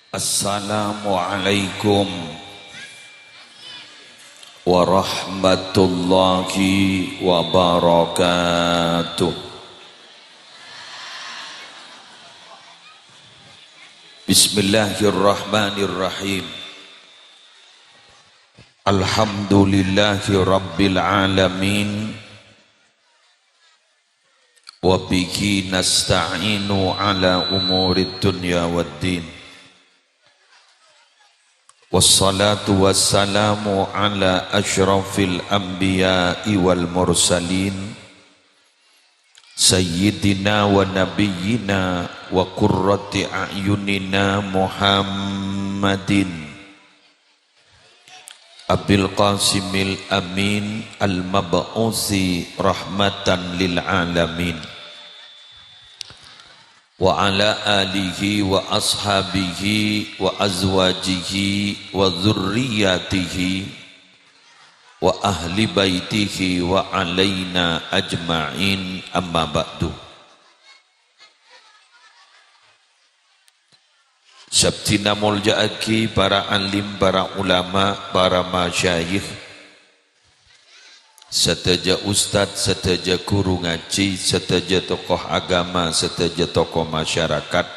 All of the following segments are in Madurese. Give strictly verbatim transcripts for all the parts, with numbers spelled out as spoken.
Assalamualaikum warahmatullahi wabarakatuh. Bismillahirrahmanirrahim. Alhamdulillahi rabbil alamin. Wa bihi nasta'inu ala umurid dunya waddin. Wassalatu wassalamu ala asyrafil anbiya'i wal mursalin, sayyidina wa nabiyyina wa qurrati a'yunina Muhammadin Abil Qasimil Amin al-mab'usi rahmatan lil alamin. Wa ala alihi wa ashabihi wa azwajihi wa dzurriyyatihi wa ahli baitihi wa alaina ajma'in, amma ba'du. Sabdhina molja'aghi para alim, para ulama, para masyayikh, sadhâjâ ustad, sadhâjâ ghuru ngajhi, sadhâjâ tokoh agama, sadhâjâ tokoh masyarakat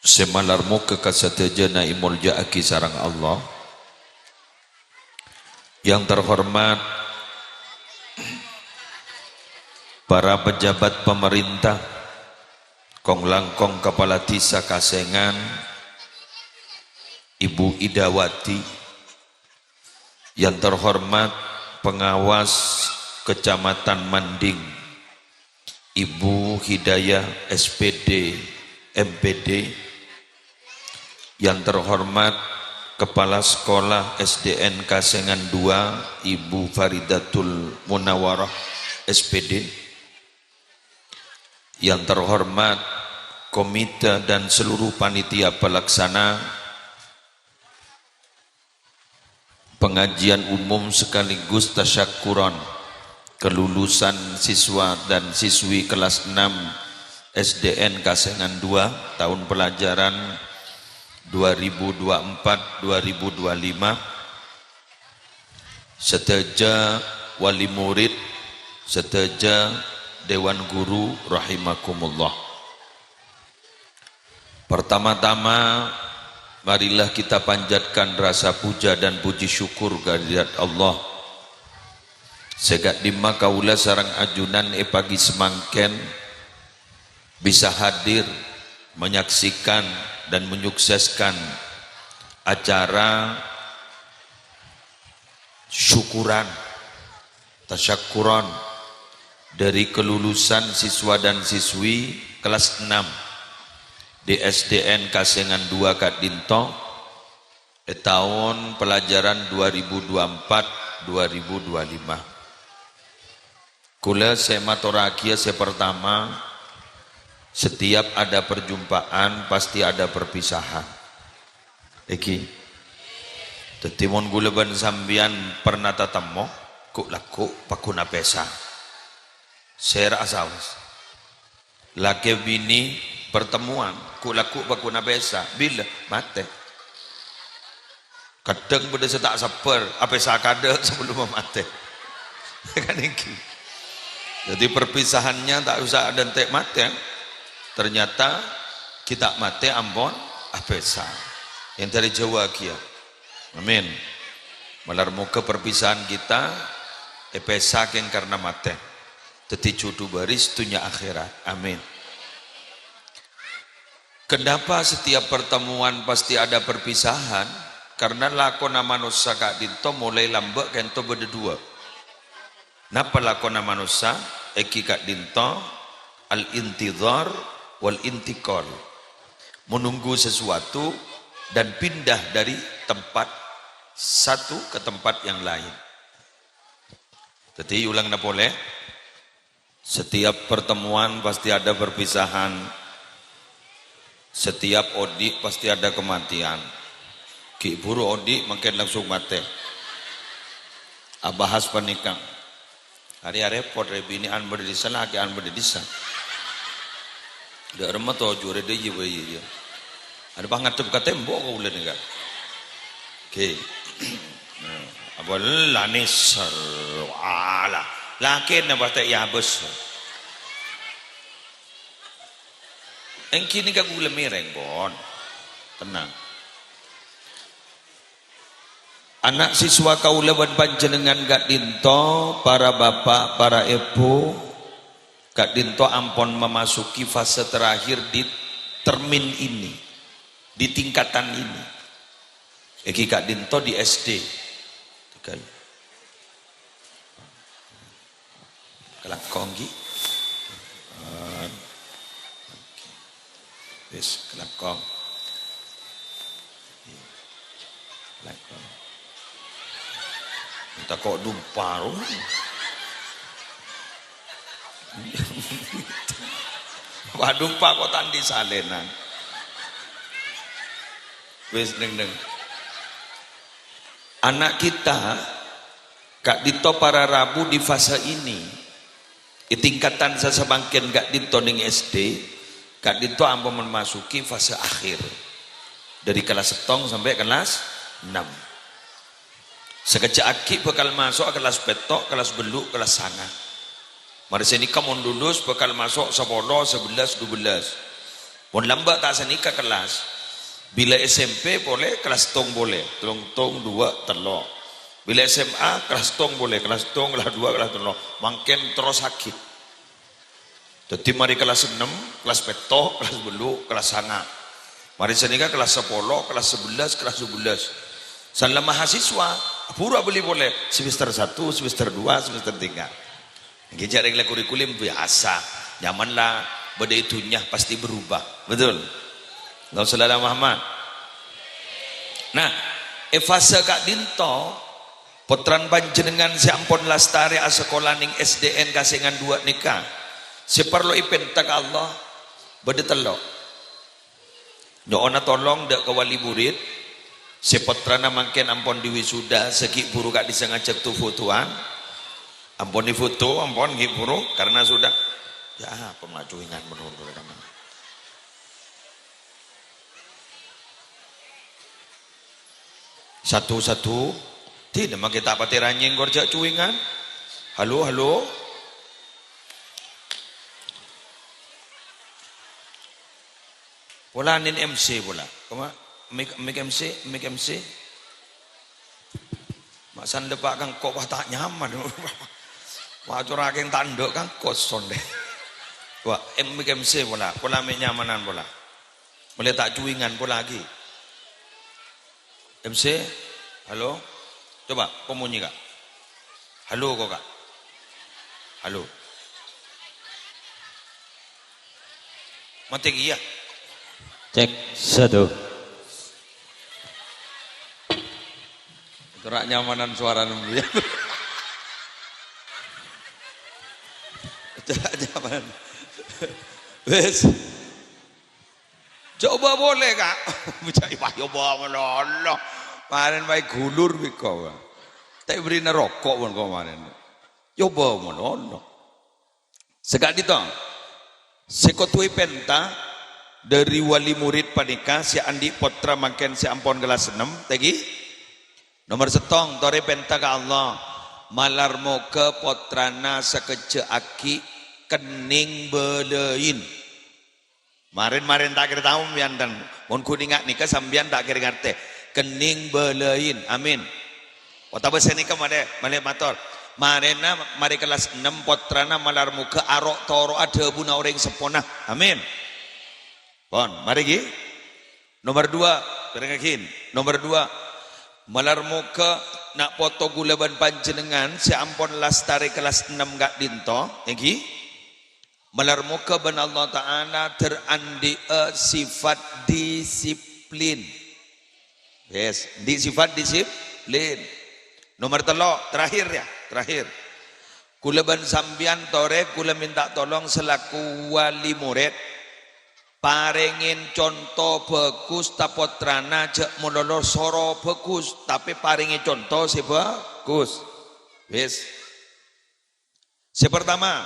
sè malar moghâ kasadhâjâna èmolja'aghi sareng Allah. Yang terhormat para pejabat pemerintah, kong-langkong kepala desa Kasengan, Ibu Idawati, yang terhormat pengawas Kecamatan Manding, Ibu Hidayah, S P D, M P D, yang terhormat Kepala Sekolah S D N Kasengan dua, Ibu Faridatul Munawarah, S P D, yang terhormat komite dan seluruh panitia pelaksana pengajian umum sekaligus tasyakuran kelulusan siswa dan siswi kelas enam S D N Kasengan dua tahun pelajaran dua ribu dua empat dua ribu dua lima, sadhâjâ wali murid, sadhâjâ dewan guru rahimakumullah. Pertama-tama, marilah kita panjatkan rasa puja dan puji syukur kehadirat Allah. Sè ka'dimma kaulâ sareng ajunan è pagi samangkèn bisa hadir, menyaksikan, dan menyukseskan acara syukuran, tasyakuran dari kelulusan siswa dan siswi kelas enam di S D N Kasengan dua ka'dinto è taon pelajaran dua ribu dua empat dua ribu dua lima. Kaulâ sè matorraghiyâ sè partama, setiap ada perjumpaan, pasti ada perpisahan. Èngghi. Dhâddhi, mon kaulâ bân sampèyan perna tatemmo, ghu'-lagghu' pagghun apèsa. Sèra'a saos. Lakè binè pertemuan, ghu'-lagghu' pagghun apèsa. Bilâ? Matè. Kadhâng bâdâ sè ta' sabbhâr, apèsa kadhâ' sabellunna matè. Kan èngghi. Jadi, perpisahannya tak usah ada ente' matè. Ternyata kita matè ampon apèsa. Yang dari Jawa kia. Amin. Malar moga perpisahan kita èpèsa kèng karena matè. Daddi jhudhu bhâris dhunnya akhèrat. Amin. Kenapa setiap pertemuan pasti ada perpisahan? Karena lakona manossa ka'dinto molaè lambâ' kènto bâdâ duwâ'. Napa lakona manossa? Èngghi ka'dinto al-intidhar wal-intiqal. Menunggu sesuatu dan pindah dari tempat satu ke tempat yang lain. Daddi, ulangna polè. Setiap pertemuan pasti ada perpisahan. Setiap odi' pasti ada kematian. Ghi' buru odi' mangkèn langsung matè. Abahas panèka. Arè-arè repot, rè binè'an bâdâ è dissa, lakè'an bâdâ è dissa. Dâ' remma toju' rè dâ' iyâ bhâi iyâ. Adâ' pas ngadhep ka tembok kaulâ nèka. Oke. Apa la nèser? Alah, lakèna patè' yabâs. Èngghi nèka kaulâ mèrèng, pon. Tenang. Ana' siswa kaulâ bân panjhennengngan ka'dinto, para bapa', para èbhu, ka'dinto ampon memasuki fase terakhir di termin ini, di tingkatan ini. Èngghi ka'dinto di S D. Kalangkong, ghi. Wis, kalangkong. Kalangkong. Tako' dumpa, ro. Wah, dumpa kok ta' andi' salènan. Wis, neng-neng. Anak kita, ka'dinto para rabu di fase ini, di tingkatan sasamangkèn ka'dinto neng S D, ka'dinto ampon memasuki fase akhir. Dari kelas sèttong sampai kelas enam. Sakejjhâ' aghi' bhâkal maso' kelas pètto', kelas bâllu', kelas sanga'. Marè sanèka mon lulus bhâkal maso' sapolo, sabellâs, dubellâs. Mon lambâ' ta' sanèka kellas, bilâ S M P polè kellas sèttong polè, tello sèttong, duwâ', tello'. Bilâ S M A kellas sèttong polè, kellas sèttong, kellas duwâ', kellas tello'. Mangkèn terrossaghi. Dhâddhi marè kellas ennem, kellas pètto', kellas bâllu', kellas sanga'. Marè sanèka kellas sapolo, kellas sabellâs, kellas dubellâs. San la mahasiswa, buru abâli polè, semester satu, semester dua, semester tiga. Ngghi, jhâ' rèng la kurikulum biyasa. Nyaman la bâdâ è dhunnya pasti berubah. Betul? Allahumma shalli ala Muhammad. Nah, è fase ka'dinto, pottrana panjhennengngan sè ampon lastarè asakola neng S D N Kasengan duwâ' nèka, sè parlo èpènta ka Allah, bâdâ tello'. Nyo'ona tolong dâ' ka wali murid, sè pottrana mangkèn ampon diwisuda, sè ghi' buru ka'dissa' ngajhâk to-fotowan. Ampon difoto, ampon ghi' buru, karena sudah, ya, apa macuingan menurut mereka. Satu-satu, dinah mangkèn ta' patè ranyèng kor jhâ' cuingan. Halo, halo. Pola nin M C pola. Koma, mik, mik M C, mik M C. Mak san dâpa' kangko' wah ta' nyaman. Wah, coragèng tandhâ kangko' sonde. Wah, em, mik M C pola, pola mè' nyamanan pola. Mèlè ta' cuingan pola ghi. M C, halo? Coba, pamonyè, Ka'. Halo, ko, Ka'. Halo. Matè kèya. Cek, satu. Tora' nyamanan suarana, ya. Tora' nyamanan. Wes. Coba boleh, Ka'. Ca'èpon coba malolo. Marèn maè gulur biko. Ta' èberri'na roko' pon ko' marèn. Coba malolo. Saka'dinto, sè kodhu èpènta dâri wali murid panèka sè andi' pottra mangkèn sè ampon kellas ennem, tèngghi. Nomer sèttong, torè pènta ka Allah, malar moghâ pottrana sakejjhâ' aghi' kennèng bâlâin. Marèn-marèn ta' kèra tao sampèyan, tan. Mon ghun enga' nèka sampèyan ta' kèra ngartè. Kennèng bâlâin. Amin. Otabâ sanèka malè, malè mator. Marèna marè kellas ennem, pottrana malar moghâ aro'-toro'a dhâbuna orèng seppona. Amin. Pon, marè ghi. Nomer duwâ', pèrèngngaghi. Nomer duwâ', malar moghâ na' poto ghulâ bân panjhennengngan sè ampon lastarè kellas ennem ka'dinto, èngghi. Malar moghâ bân Allah Ta'ala dhâr andi'â sifat disiplin. Yes, andi' sifat disiplin. Nomer tello', terakhir ya, terakhir. Ghulâ bân sampèyan torè, ghulâ mènta tolong selaku wali murid. Parèngè conto bhâghus ta' pottrana, jhâ' malolo soro bhâghus, tapè parèngè conto sè bhâghus. Wis. Sè partama,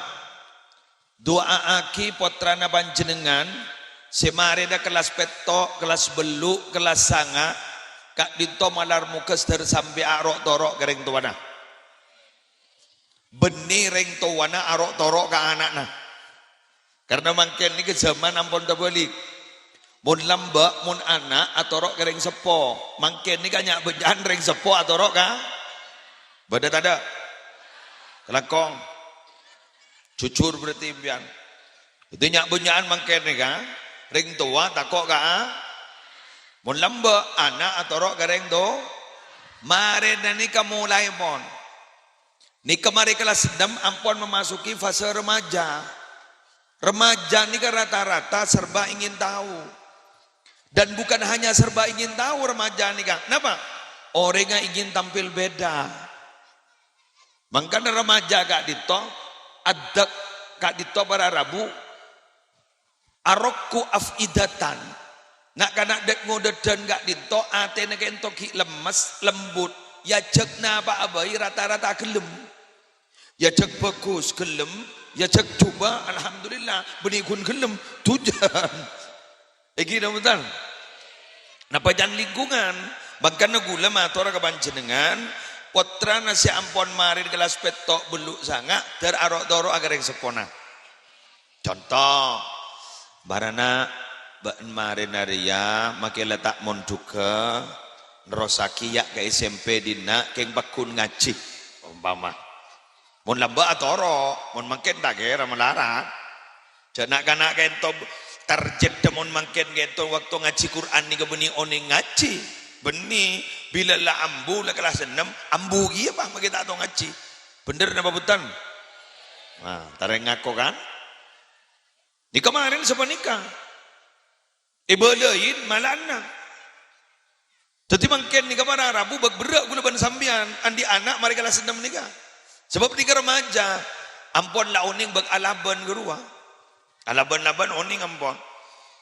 du'a'aghi pottrana panjhennengngan Sè marèna kellas pètto', kellas bâllu', kellas sanga', ka'dinto malar moghâ sadhâr sampèyan ro'-toro' ka rèng towana. Bânnè rèng towana aro'-toro' ka ana'na. Karna mangkèn nèka jhâman ampon tabâlik. Mon lambâ', mon ana' atoro' ka rèng seppo. Mangkèn nèka nya'-bânnya'an rèng seppo atoro' ka, bâdâ tadâ'? Kalangkong. Jujur berarti sampèyan. Dhâddhi nya'-bânnya'an mangkèn nèka, rèng towa tako' ka a-, mon lambâ', ana' atoro' ka rèng to-, marèna nèka molaè pon. Nèka marè kellas ennem ampon memasuki fase remaja. Remaja nèka rata-rata serba ingin tahu. Dan bukan hanya serba ingin tahu remaja nèka. Napa? Orèngnga ingin tampil beda. Mangkana remaja ka'dinto, addhâk ka'dinto para rabu, arokku afidatan. Na'-kana' dhâ-, ngodâdhân ka'dinto, atèna ka'dinto ghi' lemmes, lembut. Èajhâk napa'a bhâi rata-rata ghellem. Èajhâk bhâghus, ghellem. Èajhâk jhubâ', alhamdulillah. Bânnè ghun ghellem, dhujân. Èngghi, napa bhunten? Napa can lingkungan? Mangkana ghulâ matora ka panjhennengngan, pottrana sè ampon marè kellas pètto', bâllu', sanga', dhâr aro'-toro'a ka rèng seppona. Conto, "Bârâna bâ'na marèna rèya makè la ta' mondhughâ, nerrossaghi ya' ka S M P dinna' kèng pagghun ngajhi," ompama. Mon lambâ' atoro', mon mangkèn ta' kèra malarat. Jhâ' na'-kana' ka'dinto tarjetta mon mangkèn ka'dinto bâkto ngajhi Qur'an nèka bânnè onèng ngajhi. Bânnè, bilâ la ambu, la kellas ennem, ambu kèya, Pak, makè ta' tao ngajhi. Bhender napa bhunten? Nah, tarèng ngako, kan? Nèka marèn sapanèka. Èbâlâi malana. Dhâddhi mangkèn nèka para rabu bâk berrâ' ghulâ bân sampèyan, andi' ana' marè kellas ennem nèka. Sabâb nèka remaja, ampon la onèng bâk alabân ghâruwa. Alabân-labân onèng ampon.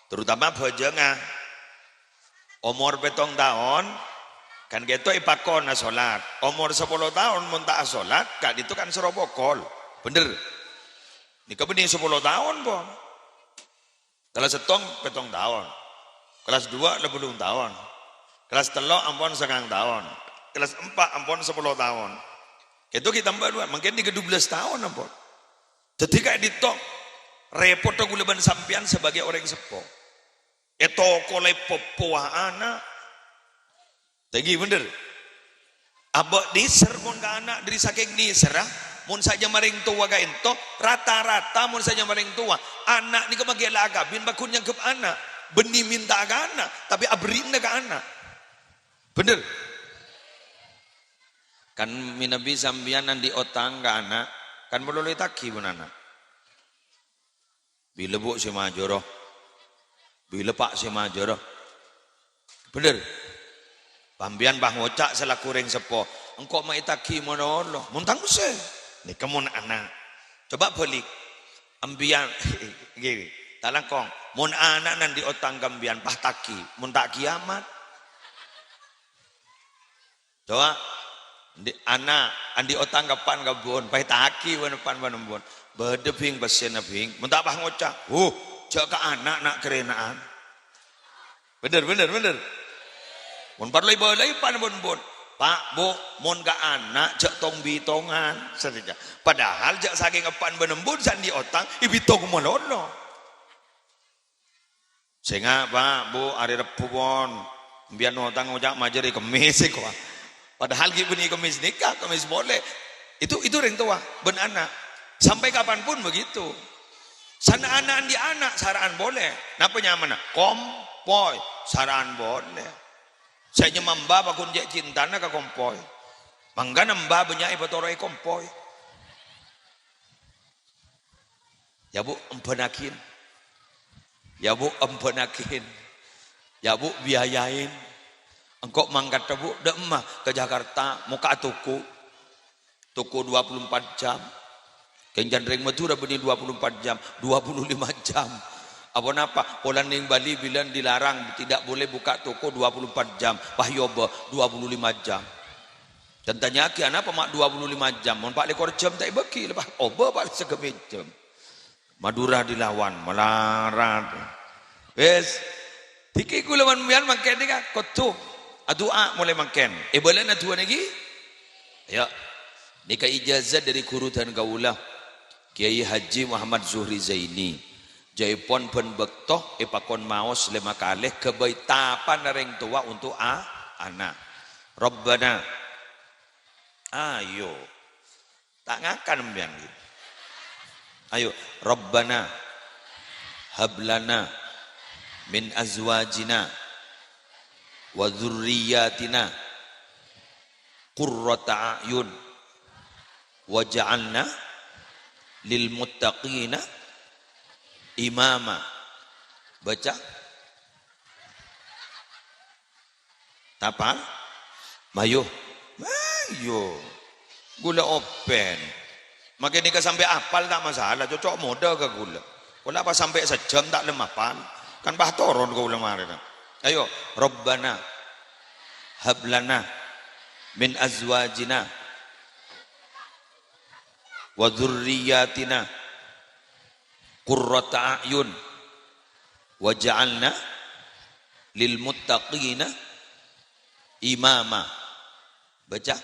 Terutama bhâjângnga. Omor pèttong taon, kan ka'dinto èpakon asolat. Omor sapolo taon mon ta' asolat, ka'dinto kan soro pokol. Bhender? Nèka bânnè sapolo taon, pon. Kellas sèttong pèttong taon. Kellas duwâ' la bâllung taon. Kellas tello' ampon sangang taon. Kellas empa' ampon sapolo taon. Ka'dinto ghi' tamba duwâ', mangkèn nèka dubellâs taon ampon. Dhâddhi ka'dinto rèpotta ghulâ bân sampèyan sabâgâi orèng seppo. Ètokolè poppowa ana'. Tèngghi, bhender? Abâ' nèser mon ka ana' dhâri sakèng nèserra, mon sajân marèng towa ka'dinto, rata-rata mon sajân marèng towa, ana' nèka maghi la akabin pagghun nyangghep ana', bânnè mènta'a ka ana', tapè aberri'na ka ana'. Bhender? Kan mènabi sampèyan andi' otang ka ana', kan malolo ètaghi bân ana'. Bilâ, Bu', sè majârâ? Bilâ, Pak, sè majârâ? Bhender? Sampèyan pas ngoca' salaku rèng seppo, "Engko' ma' ètaghi malolo." Mon tang pèssè. Nèka mon ana'. Coba bâlik. Sampèyan, ghi, talangkong. Mon ana' andi' otang ka sampèyan, pas taghi. Mon ta' kiamat. Coba, andi' ana', andi' otang ka pan ka bun, pas ètaghi bân pan bân bun. Bâdâ, Bhing, pèssèna, Bhing. Mon ta' pas ngoca', "Huh, jhâ' ka ana', na', karèna'an." Bhender, bhender, bhender. Mon parlo èbâlâi pan bân bun. "Pak, Bu', mon ka ana', jhâ' tong-bitongan." Sanèka. Padahal jhâ' sakèng eppan bân embun sè andi' otang, èbitong malolo. "Sènga', Pak, Bu', arè Rebbhu pon. Sampèyan otang ngoca' majâr è Kemmès," èkowa. Padahal ghi' bânnè Kemmès nèka, Kemmès polè. Itu, itu rèng towa bân ana'. Sampai kapanpun begitu. San ana' andi' ana', sara'an polè. Napa nyamana? Kompoy, sara'an polè. Sè nyama mbah pagghun cè' cintana ka kompoy. Mangkana mbah bânnya' èpatoro'è kompoy. "Ya, Bu', embhânaghin. Ya, Bu', embhânaghin. Ya, Bu', biayain. Engko' mangkaddhâ, Bu', dâ' emma ka Jakarta, mokka'a toko. Toko dua puluh empat jam. Kèng can rèng Madhurâ bânnè dua puluh empat jam, dua puluh lima jam. Aponapa? Polana neng Bali bilân dilarang, tidak boleh buka toko dua puluh empat jam. Pas èobâ, dua puluh lima jam." Can tanya'aghi, "Anapa ma' dua puluh lima jam? Mon pa' lèkor jam ta' èbâghi, la pas obâ pa' lè saghâmè jam." Madhurâ dilawan, malarat. Wes. Dhiki kaulâ bân sampèyan mangkèn nèka kodhu adu'a molaè mangkèn. È bâlâna du'a nèka. Ya. Nèka ijazah dhâri ghuru dân kaulâ, Kiai Haji Muhammad Zuhri Zaini. Jhâ' èpon bân bâkto èpakon maos lèma kalè ghâbây tapana rèng towa onto' a-, ana'. Rabbana. Ayo. Ta' ngakan sampèyan, gitu. Ayo, Rabbana hab lana min azwajina wa dzurriyyatina qurrata a'yun waj'alna lil muttaqina imama. Baca. Tapal? Mayu. Mayu. Ghulâ open. Mangkèn nèka sampè' apal ta' masalah, cocok modâ ka ghulâ. Kaulâ pas sampè' sajâm ta' lem apal. Kan pas toron kaulâ marèna. Ayo, Rabbana hab lana min azwajina wa dzurriyyatina qurrata a'yun waj'alna lil muttaqina imama. Baca.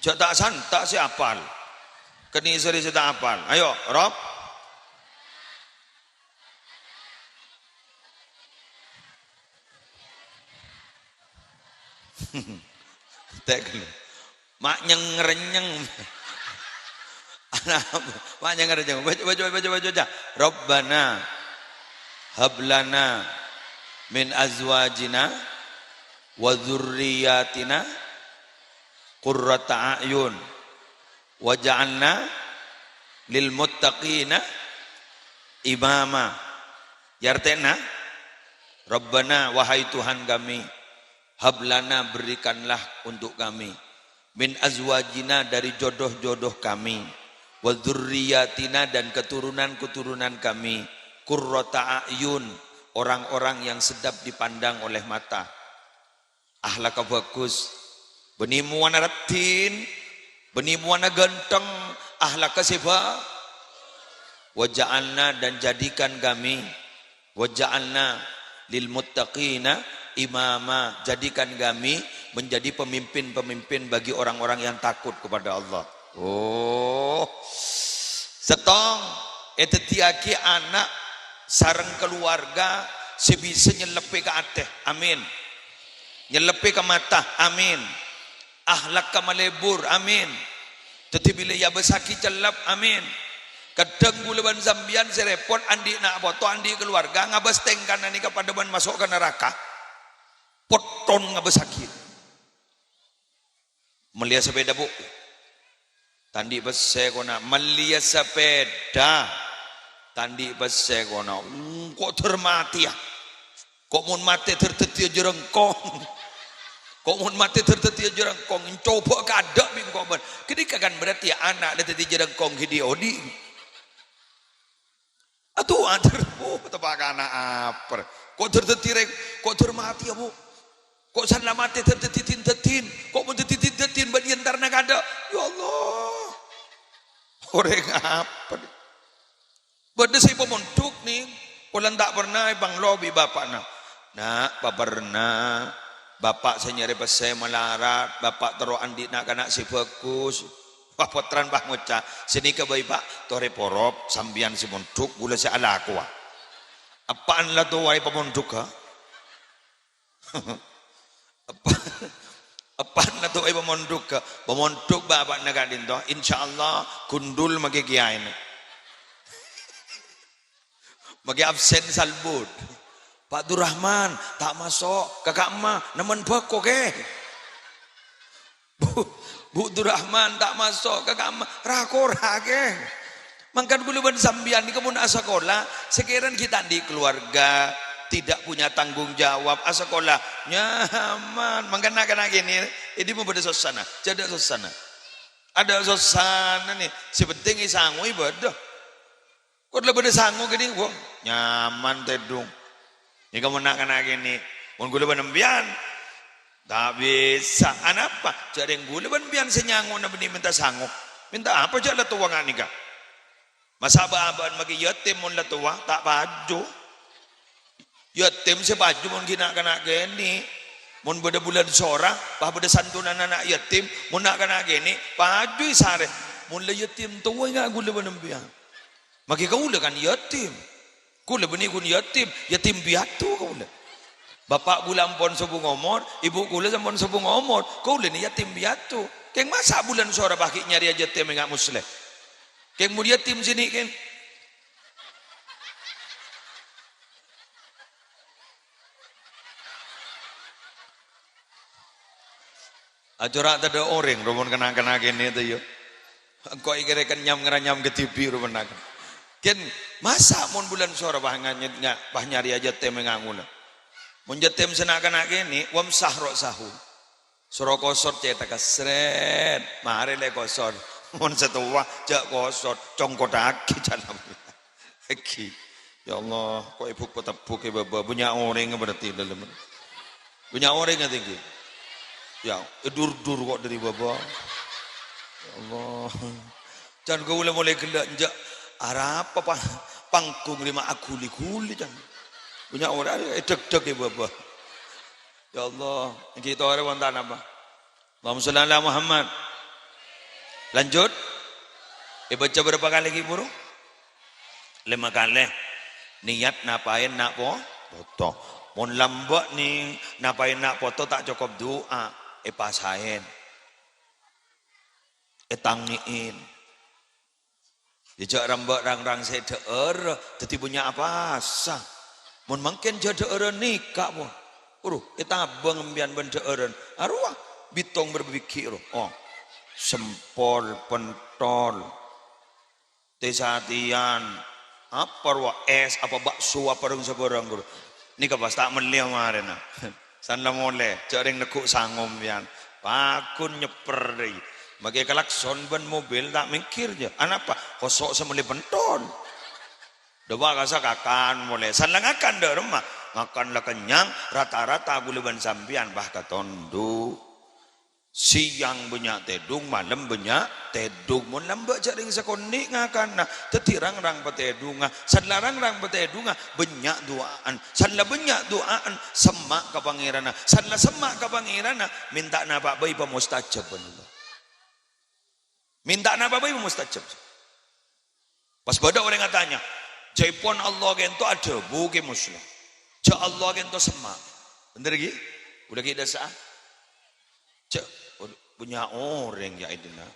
Jhâ' ta' santa' sè apal. Kènè' sèrè sè ta' apal. Ayo, Rob. Tèk. Ma' nyeng-renyeng. Ma' nyeng-renyeng. Baca, baca, baca, baca, baca. Rabbana hab lana min azwajina wa dzurriyyatina qurrata a'yun waj'alna lil muttaqina imama. Ya artèna, Rabbana, wahai Tuhan kami, hab lana, berikanlah untuk kami, min azwajina, dari jodoh-jodoh kami, wa dzurriyyatina, dan keturunan-keturunan kami, qurrata a'yun, orang-orang yang sedap dipandang oleh mata. Akhlakka bhâghus, bânnè mowana raddhin, bânnè mowana ghântheng, akhlakka sè bhâ-, waj'alna, dan jadikan kami, waj'alna lil muttaqina imama, jadikan kami menjadi pemimpin-pemimpin bagi orang-orang yang takut kepada Allah. Oh. Sèttong, èdhâddhiyâghi ana' sareng kaluwarga sè bisa nyelleppè ka atè. Amin. Nyelleppè ka mata. Amin. Akhlakka malebur. Amin. Dhâddhi bilâ èabâssaghi cellep. Amin. Kadhâng ghulâ bân sampèyan sè rèpot andi' na' poto, andi' kaluwarga, ngabâs tèngkana nèka padâ bân maso' ka naraka. Potton ngabâssaghi. Mellèya sapèda, Bu'. Ta' andi' pèssè kona. Mellèya sapèda. Ta' andi' pèssè kona. Engko' dhâr matèya. Ko' mon matè dhâr dhâddhiyâ jhârângkong. Ko' mon matè dhâr dhâddhiyâ jhârângkong. Ècoba kaadâ' bi' engko' bân. Ghânèka kan berarti ana' la dhâddhi jhârângkong ghi' dhi'-odhi'. Aduh, ajar, Bu, tepakana apa? Ko' dhâr dhâddhi rèng, ko' dhâr matèya, Bu. Ko' san la matè dhâr dhâddhi din-dhâddhin. Ko' mon dhâddhi din-dhâddhin, bâdhi èntarana kaadâ'. Ya Allah. Orèng apa? Bâdâ sè èpamondhuk, nè. Polana ta' perna èpanglo bi' bapa'na. Na', paperna. Bapa' sè nyarè pèssè malarat, bapa' terro andi' na'-kana' sè bhâghus. Wah, pottrana pas ngoca', "Sanèka bhâi, Pa', torè porop, sampèyan sè mondhuk, ghulâ sè alakowa." Eppa'na la towa èpamondhuk, ha? Eppa-, eppa'na la towa èpamondhuk, ha? Pamondhuk bapa'na ka'dinto, insyaallah gundul maghi kiyaèna. Maghi absen salbut. "Pak Durrahman, ta' maso', ka ka'emma, nemmen bhâko, Kè." Bu, Bu Durrahman, ta' maso', ka ka'emma, ra-kora, Kè. Mangkana ghulâ bân sampèyan nèka mon asakola, sakèrana ghi' ta' andi' keluarga, tidak punya tanggung jawab, asakola nyaman. Mangkana na'-kana' kènè', è dimma bâdâ sossana? Jhâ' adâ' sossana. Adâ' sossana, nè. Sè pentèng èsangoè bâdâ. Ko' la bâdâ sango kènè', wong nyaman tèdung. Nèka mon na'-kana' kènè', mon ghulâ bân sampèyan, ta' bisa. Anapa? Jhâ' rèng ghulâ bân sampèyan sè nyangona bânnè mènta sango. Mènta apa jhâ' la towa nga' nèka? Masa' bâ'-abâ'ân maghi yatim mon la towa, ta' paju. Yatim sè paju mon ghi' na'-kana' kènè'. Mon bâdâ bulân sora, pas bâdâ santunan ana' yatim, mon na'-kana' kènè', paju èsarè. Mon la yatim towa, ènga' ghulâ bân empèyan. Maghi kaulâ kan yatim. Kaulâ bânnè ghun yatim, yatim piatu kaulâ. Bapa' kaulâ ampon sobung omor, ibu kaulâ sampon sobung omor. Kaulâ nè yatim piatu. Kèng masa' bulân sora pas ghi' nyarèya yatim ènga' Muslèh? Kèng mon yatim sè nè', kèng. Acora' tadâ' orèng, ro, mon kèna-kèna kènè' ta, iyâ. Engko' èkèrè kennyam ngaranyam kadhibi', ro, mennang. Kèng, masa' mon bulân sora pas nganyet nga-, pas nyarèya yatim ènga' ghulâ? Mon yatim sè na'-kana' kènè', wamsah ra'sahu. Soro kosot cèthagghâ, srèt. Marè lè kosot. Mon sè towa, jhâ' kosot. Congkottaghi, jhâ' la. Èghi. Ya Allah, ko' èbuk-patebbuk è bâbâ. Bânnya' orèng berarti dâlem. Bânnya' orèng ngatèghi. Ya, èdur-dur ko' dâri bâbâ. Ya Allah. Can kaulâ molaè ghellâ' enjâ' arapa pa-, panggung rèma aghuli-ghuli, can. Bânnya' orèng èdhek-dhek è bâbâ. Ya Allah, èghi torè wonten apa? Allahumma sholli ala Muhammad. Lanjut. Èbâca bârâmpa kalè ghi' buru? Lèma kalè. Niyat napaèn na' po-, poto. Mon lambâ' nè napaèn na' poto ta' cokop du'a, èpasaèn. Ètangngè'èn. Yâ, jhâ' rambâ' rang-rang sè dhâ'âr, dhâddhi bânnya' apasa. Mon mangkèn jhâ' dhâ'ârân nèka, pon. Uru, ètabâng empèyan bân dhâ'ârân. Arowa, bitong bârâmpa bighi', ro. Oh, sempol, pentol, tè-satèyan, apa rowa, ès, apa bakso, apa rong sabârâng, ro. Nèka pas ta' mellè marèna. San la molè, jhâ' rèng neggu' sangom, yân. Paghun nyèpper, dâi. Makè klakson bân mobil ta' mèngkèr, jâ. Anapa? Koso' sè mellè pentol. Dâpa' kasa kakan molè. San la ngakan dâ' remma. Ngakan la kennyang, rata-rata ghulâ bân sampèyan, bah, katondu. Sèyang bânnya' tèdung, malem bânnya' tèdung. Mon lambâ' jhâ' rèng sakonè' ngakanna, dhâddhi rang-rang patèdungnga. San la rang-rang patèdungnga, bânnya' du'a'an. San la bânnya' du'a'an, semma' ka Pangèranna. San la semma' ka Pangèranna, mènta napa bhâi pamustajâb bân Allah. Mènta napa bhâi pamustajâb. Pas bâdâ orèng atanya, "Jhâ'èpon Allah kènto adhâbu, Kè Muslèh? Jhâ' Allah kènto semma'." Bhender, ghi? Ghulâ ghi' dâsa'a. Jhâ', waduh, bânnya' orèng, yâ, èdina.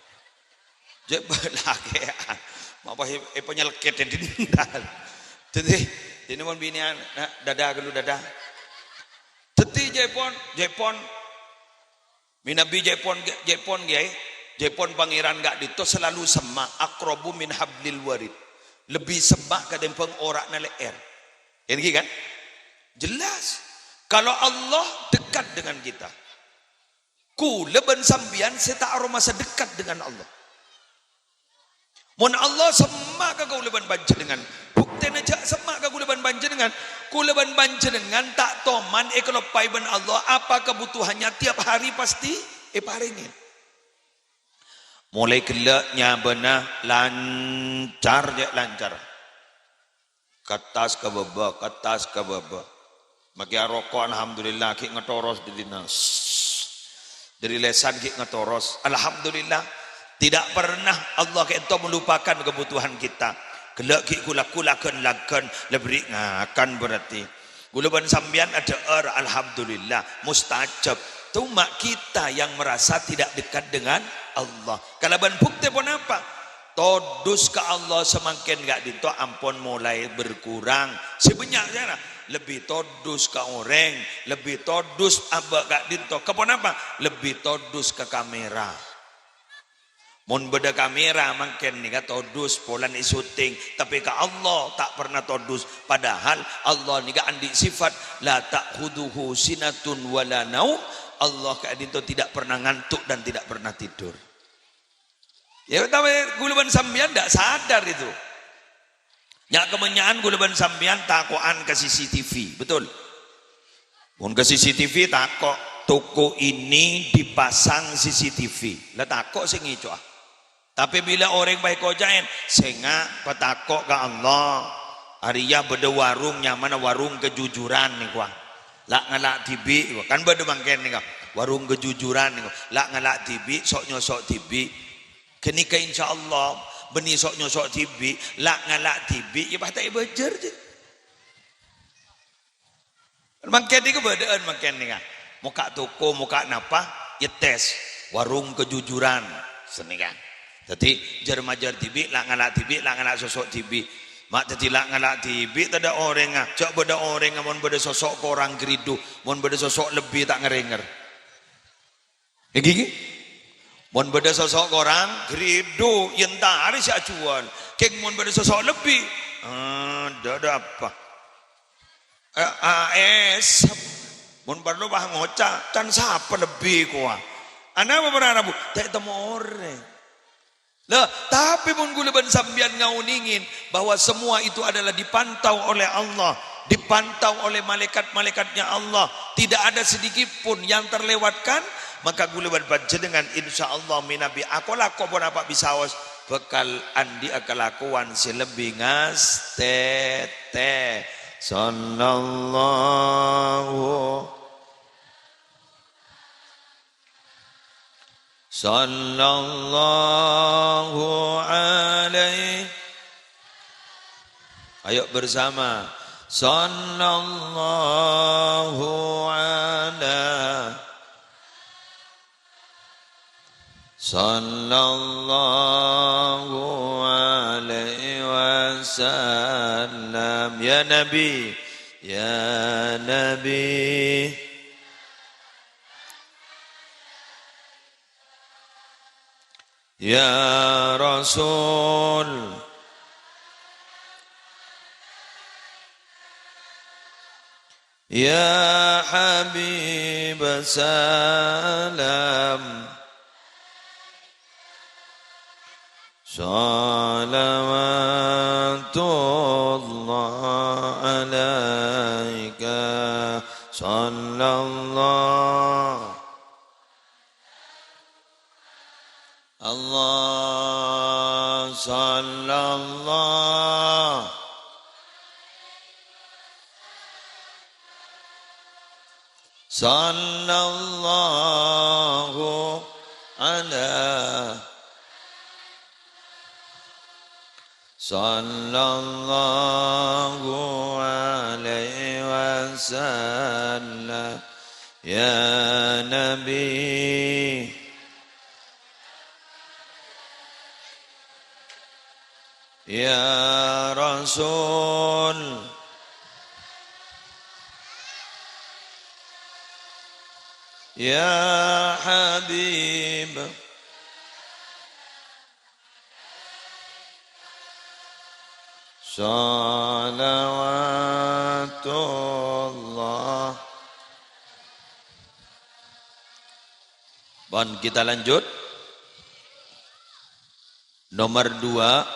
Jhâ' bâlâkè'an. Ma' pas è-, èpanyèlkèt è dinna. Dhâddhi, dinna mon binèyan, na, dâdâ ghâllu dâdâ. Dhâddhi jhâ'èpon, jhâ'èpon. Mènabi jhâ'èpon, jhâ'èpon, ghi, jhâ'èpon Pangèran ka'dinto salalu semma', aqrabu min hablil warid. Lebbi semma' katèmbhâng ora'na lè'èr. Èngghi, kan? Jelas. Kalau Allah dekat dengan kita. Kaulâ bân sampèyan sè ta' aromasa dekat dengan Allah. Mon Allah semma' ka kaulâ bân panjhennengngan, buktèna jhâ' semma' ka kaulâ bân panjhennengngan, kaulâ bân panjhennengngan ta' toman èkaloppaè bân Allah, apa kabhutowanna tiap hari pastè èparèngè. Molaè ghellâ' nyabâna lancar, jhâ' lancar. Kettas ka bâbâ, kettas ka bâbâ. Makè aroko', alhamdulillah, ghi' ngatoros dâri nas. Dâri lèsan ghi' ngatoros. Alhamdulillah. Tidak pernah Allah kènto melupakan kebutuhan kita. Ghellâ' ghi' ghulâ-ghulâ ghân-laghân, la bherri' ngakan berarti. Ghulâ bân sampèyan adhâ'âr, alhamdulillah, mustajab. Cuma kita yang merasa tidak dekat dengan Allah. Kalabân buktè ponapa? Todus ka Allah samangkèn ka'dinto ampon molaè berkurang. Sè bânnya' sèra lebbi todus ka orèng, lebbi todus abâ' ka'dinto. Ka ponapa? Lebbi todus ka kamera. Mon bâdâ kamera mangkèn nèka todus polana èsyuting, tapè ka Allah ta' pernah todus. Padahal Allah nèka andi' sifat, "La ta'khudzuhu sinatun wa la naum." Allah ka'dinto tidak pernah ngantuk dan tidak pernah tidur. Ya, tapi ghulâ bân sampèyan ndak sadar itu. Nya' kabânnya'an ghulâ bân sampèyan tako'an ka C C T V, betul? Mon ka C C T V tako', "Toko ini dipasang C C T V." Lah tako' sè ngèco'a. Tapè bilâ orèng pas èkoca'è, "Sènga' patako' ka Allah, arèya bâdâ warung nyamana Warung Kejujuran nèko, ah. La' ngala' dhibi'," kan bâdâ mangkèn nèko, "Warung Kejujuran nèko, la' ngala' dhibi', sok-nyosok dhibi'." Ghânèka insyaallah, bânnè sok-nyosok dhibi', la' ngala' dhibi', iyâ pas ta' èbâjâr, jâ. Mangkèn nèko bâdâ'ân mangkèn nèka. Mokka' toko, mokka' napa, ètes. Warung Kejujuran. Sanèka. Dhâddhi, jâr-majâr dhibi', la' ngala' dhibi', la' ngala' sosok dhibi'. Ma' dhâddhi la' ngala' dhibi', tadâ' orèngnga. Jâ' bâdâ orèngnga mon bâdâ sosok korang ghâridhu, mon bâdâ sosok lebbi ta' ngèrèngèr. Èngghi, ghi? Mon bâdâ sosok korang, ghâridhu, èntarè sè ajhuwâl. Kèng mon bâdâ sosok lebbi, ah, dâ', dâ' apa? Eh, ah, èsep. Mon parlo, pas ngoca', "Can sapa lebbi kowa?" Anapa para rabu? Ta' ètemmo orèng. Lah, tapè mon ghulâ bân sampèyan ngaonèngè bahwa semua itu adalah dipantau oleh Allah, dipantau oleh malaikat-malaikatnya Allah, tidak ada sedikit pun yang terlewatkan, maka ghulâ bân panjhennengngan insyaallah mènabi ako-lako ponapa bisaos bhâkal andi'â kalakowan sè lebbi ngastètè. Sallallahu Sallallahu alaihi. Ayo bersama. Sallallahu ala. Sallallahu alaihi wasallam. Ya Nabi, ya Nabi. Ya Rasul, ya Habib salam, salawatullah alaika, sallallahu Allah, sallallahu, sallallahu ala, sallallahu alaihi wasallam. Ya Nabi, ya Rasul, ya Habib. Salawatullah. Bon, kita lanjut. Nomor dua,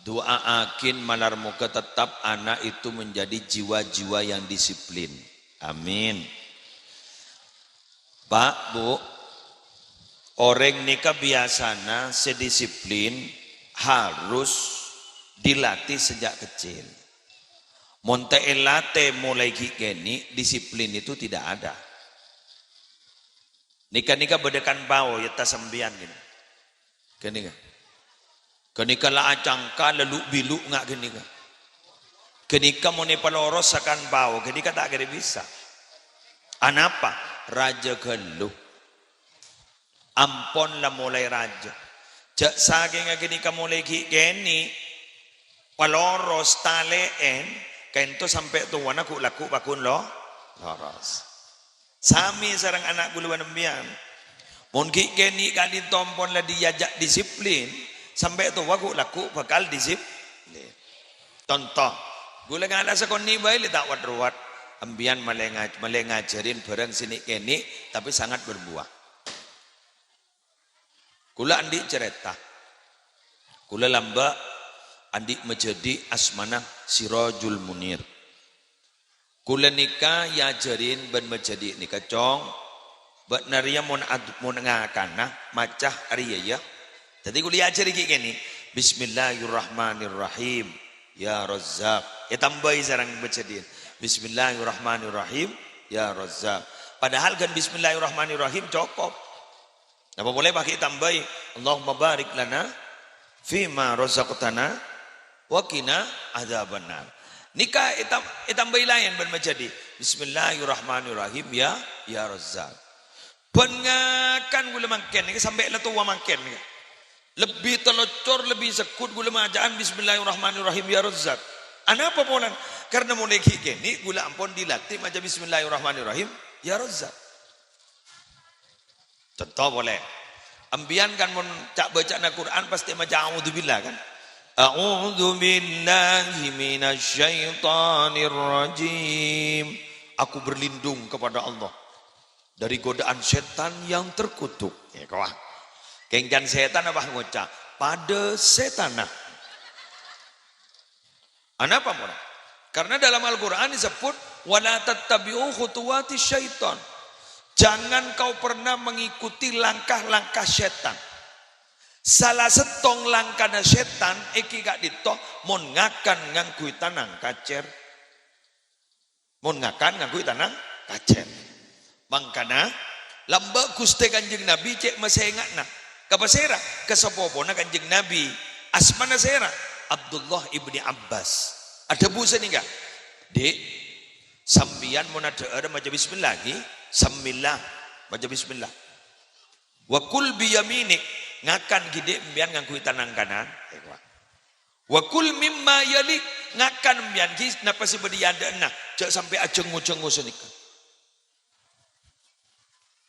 du'a'aghin malar moghâ tetap ana' itu menjadi jiwa-jiwa yang disiplin. Amin. Pak, Bu, orèng nèka biyasana sè disiplin harus dilatih sejak kecil. Mon ta' èlatè molaè ghi' kènè', disiplin itu tidak ada. Nèka-nèka bâdâ kan pao, yetta sampèyan ghi. Ghânèka. Ghânèka la acangka, la lu'-bilu' nga' ghânèka. Ghânèka mon èpaloros sakan pao, ghânèka ta' kèra bisa. Anapa? Rajâ ghâllu. Ampon la molaè rajâ. Jâ' sakènga ghânèka molaè ghi' kènè', paloros, talè'èn, kaènto sampè' towana ghu'-lagghu' pagghun lo-, loros. Samè sareng ana' ghulâ bân sampèyan. Mon ghi' kènè' ka'dinto ampon la diajak disiplin, sampè' towa ghu'-lagghu' bhâkal disiplin. Conto, ghulâ ngala' sakonè' bhâi lè ta' wat-rowat, sampèyan malè ngaj-, malè ngajhârin bhârâng sè nè'-kènè', tapè sangat berbuah. Ghulâ andi' carèta. Ghulâ lambâ' andi' majhâdhi' asmana Sirajul Munir. Ghulâ nèka èajhârin bân majhâdhi' nèka, "Cong, bâ'na rèya mon ad-, mon ngakana maca arèya, yâ." Dhâddhi kaulâ ajhâri ghi' kènè', "Bismillahirrahmanirrahim, ya Razzaq." Ètambâi sareng bâjâdhiân, "Bismillahirrahmanirrahim, ya Razzaq." Padahal ghân "Bismillahirrahmanirrahim" cokop. Napa polè pagghi' ètambâi, "Allahumma barik lana fima razaqtana wa qina adzabannar." Nèka ètam-, ètambâi laèn bân majâdhi, "Bismillahirrahmanirrahim, ya, ya Razzaq." Bân ngakan kaulâ mangkèn nèka sampè' la towa mangkèn nèka. Lebbi talocor, lebbi segghut kaulâ maca'an, "Bismillahirrahmanirrahim, ya Razzaq." Anapa polana? Karna molaè ghi' kènè' kaulâ ampon dilatih maca, "Bismillahirrahmanirrahim, ya Razzaq." Conto polè. Empèyan kan mon ca'-bâca'anna Qur'an pastè maca "A'udzubillah" kan? "A'udzubillahi minasyaitonirrajim." Aku berlindung kepada Allah dari godaan setan yang terkutuk. Ya, kawah. Kèng can setan apa ngoca'? "Padâ setana." Anapa mon? Karena dalam Al-Qur'an disebut, "Wa la tattabi'u khutuwati syaiton." Jangan kau pernah mengikuti langkah-langkah setan. Sala sèttong langkana setan èngghi ka'dinto mon ngakan ngangghuy tanang kacèr. Mon ngakan ngangghuy tanang kacèr. Mangkana, lambâ' Ghustè Kanjeng Nabi cè' masènga'na. Ka pasèra? Ka sapopona Kanjeng Nabi. Asmana sèra? Abdullah ibni Abbas. Adhâbu sanèka, "Dik, sampèyan mon adhâ'âr maca bismillah, ghi? Sammillah, maca bismillah. Wa kul bi yaminik, ngakan ghi' Dik empèyan ngangghuy tanang kanan." "Wa kul mimma yalik, ngakan empèyan ghi' napa sè bâdâ è adâ'na, jhâ' sampè' ajhângo-jhângo sanèka."